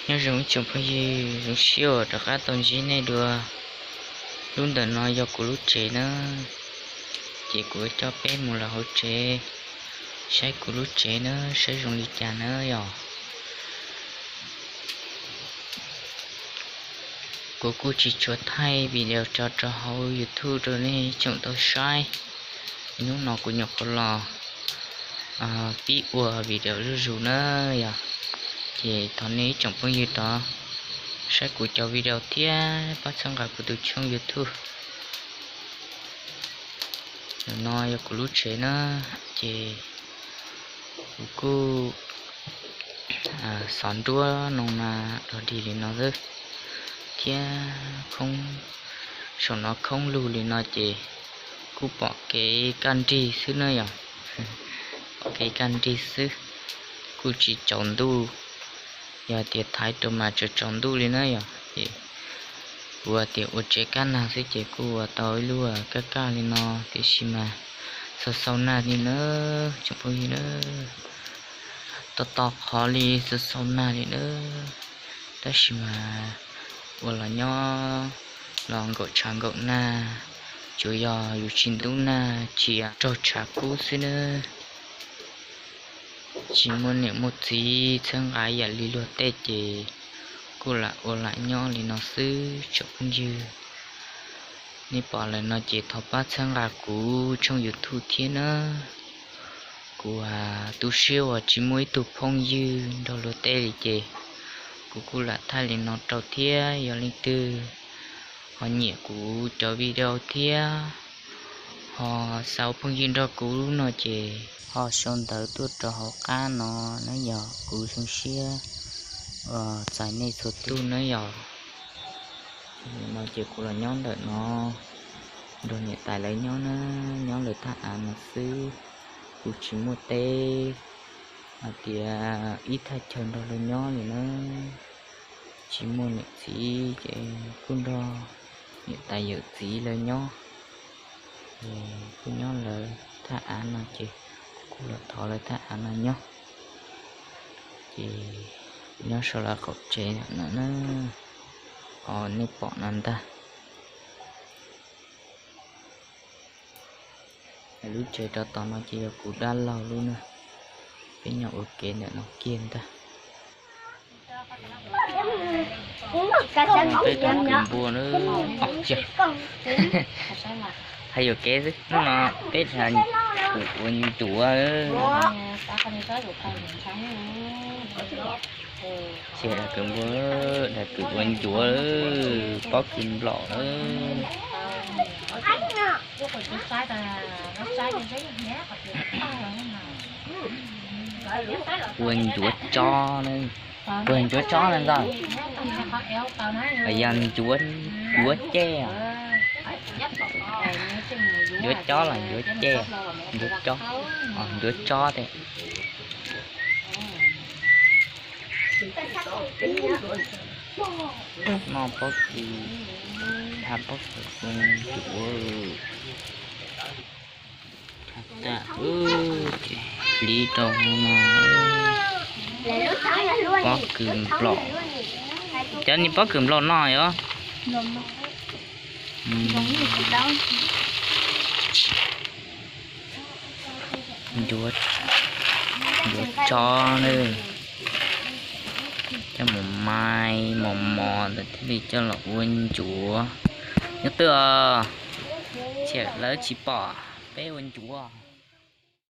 Nyob zoo ib tsoom phooj ywg, zoo siab uas rov qab tau ntsib nej dua. Lub ntawm no yog kuv lub tsev na, ces kuv coj peb mus lawm hauv tsev saib kuv lub tsev na, saib zoo li cas na yom. Kuv kuj tsis tshua thaij video tso rau hauv YouTube rau nej tsoom tau saib. Hnub no kuv nyuam qhuav los pib ua video zuj zus na yom. Ces thov nej ib tsoom phooj ywg rov saib kuv cov video thiab pab txhawb nqa kuv tus channel YouTube. Ntawm no yog kuv lub tsev na, ces kuv kuj xov nruab no na, dog dig li no xwb, thiab khoob, saum no khoob lug li no ces kuj pom kev kaj nrig xwb na yom. Pom kev kaj nrig xwb, kuj tsis tsaus ntuj. Yog tias thaiv rau mas tsaus tsaus ntuj li na yom. Ces kuv tias ua tsev kaj nag xwb ces kuj ua tau ib lub kaj kaj li no, tiam sis mas xau xau nag li na, tsoom phooj ywg na. Tos tos qhov li xau xau nag li na, tab sis mas ua los nyob los nkaum tshav nkaum nag, tsuas yog yus tsis ntub nag, tsis raug tshav kub xwb na. Tsis muaj niam muaj txiv txhawb nqa yam li luag tej ces kuj lam ua lam nyob li no xwb tsoom phooj ywg. Nej pom lawm no ces thov pab txhawb nqa kuv channel YouTube thiab na. Kuv tu siab uas tsis muaj ib tug phooj ywg nrog luag tej li ces kuv kuj lam thaij li no rau thiab, yog leej twg ho nyiam kuv cov video thiab ho xav ua phooj ywg nrog kuv no ces ho sau ntawv tuaj rau hauv qab no na yom. Kuv zoo siab txais nej txhua tus na yom. No ces kuv los nyob ntawm no nrog niam tais lawv nyob na, nyob lawv thaj av no xwb. Kuv tsis muaj teb hais tias ib thaj chaw nrog lawv nyob li na. Tsis muaj niam txiv ces kuj nrog niam tais yawm txiv lawv nyob. Kuj nyob lawv thaj av no ces kuv kuj los thov lawv thaj av no nyob. Ces nyob saum lawv qaum tsev no na, qhov nej pom no ntag. Lub tsev rau tom no ces yog kuv dab laug lub na. Peb nyob ua ke ntawm no kiag ntag. Peb tham kwv npua na. Hais yuam kev xwb, hnub no peb tham kwv ua ncuav. Tham kwv npua, tham kwv ua ncuav, pob kws nplaum. Ua ncuav tsob na. Ua ncuav tsob na ntag. Yog ncuav, ncuav ceb. Ncuav cob los ncuav ceb, ncuav cob, ncuav tsob thiab. Noj pob kws, tha pob kws ua ncuav. Hliv rau hauv no. Pob kws nplaum. Cov niag pob kws nplaum no yom. Ncuav, ncuav tsob na. Coj mus mai mos mos ntawd thiaj li coj los ua ncuav. Nyob twg os? Tsam lawv tsis pom peb ua ncuav.